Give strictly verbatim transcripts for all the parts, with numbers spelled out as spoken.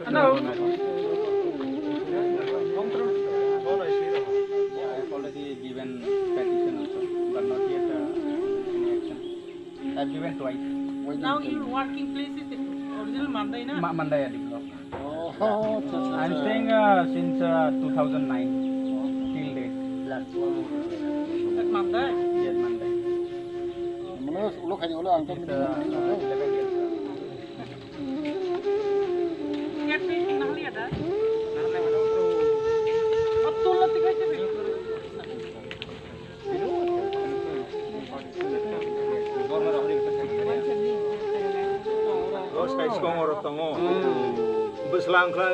Hello. I have already given petition also, but not yet, uh, any action. I've given twice. Now your working place is original Mandai, na? Ma-, Mandai Adi block. Oh, acha, acha, I'm acha. Staying, uh, since, uh, two thousand nine till date. At Mandai? Yes, Mandai. Mane ulo khai ulo ang. It's, uh, uh, eleven years. Sai song oro tongo. Bwsla wngkha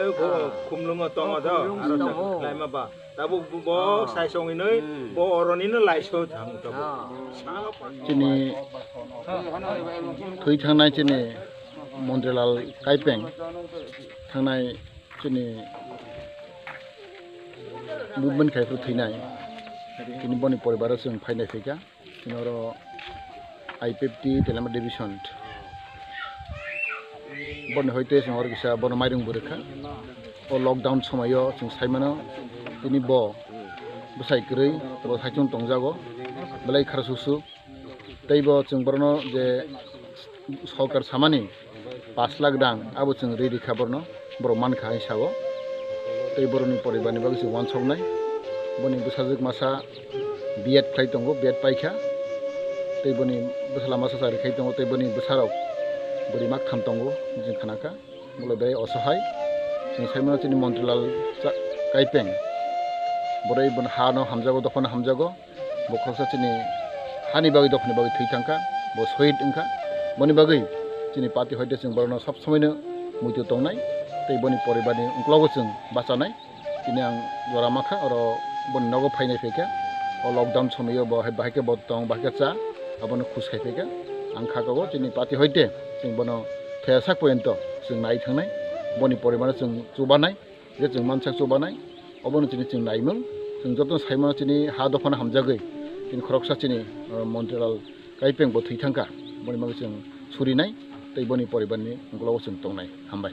khumlungo tongo do. Aro laima ba. Tabuk bo sai song inoi bo oro nino laiso thang tabuk. Chini thwi thangnai chini Mondiral Kaipeng thangnai chini movement khai phuru thwinai. Chini boni poribar o chwng phainai phaikha. Chini oro I P F T Telama Division. Boni hoite chwng oro kisa bono mairung bwrwkha. O lockdown somoio chwng saimano chini bo bwsai kwrwi bo saichung tongjago. Belai khara susu. Tei bo chwng borokno je sorkar samani pash lakh rang abo chwng ri rikha borokno, borok mankha hai sao. Tei borokni poribarni bagwi chwng wansoknai. Boni bwsajwk masa B Ed khlai tongo, B Ed paikha. Tei boni bwsala masa chari khai tongo, tei boni bwsarok bwrwi maktham tongo, chwng khnakha. Bole belai osohai. Chwng saimano chini Montiral cha-, Kaipeng. Boroi boni hano hamjago, dophano hamjago. Bo khoroksa chini hani bagwi, dophani bagwi thwi thangkha. Bo sohid wngkha. Boni bagwi chini party hoite chwng borokno sob somoino muitu tongnai. Tei boni poribarni uklogo chwng bachanai. Tini ang jora makha, oro boni nogo phainai phaikha. O lockdown somoio bo hai bahai khe bo tong, bahai khe cha, abono khus khai phaikha. Ang kha kago chini party hoite chwng bono thaya sak poyonto chwng nai thangnai. Boni poribarno chwng chubanai, je chwng mansak chubanai, obono chini chwng naimung. Chwng jotono saimano chini ha dophano hamjagwi, chini khoroksa chini, o, Montiral Kaipeng bo thwi thangkha. Boni bagwi chwng surinai, tei boni poribarni uklogo chwng tongnai. Hambai.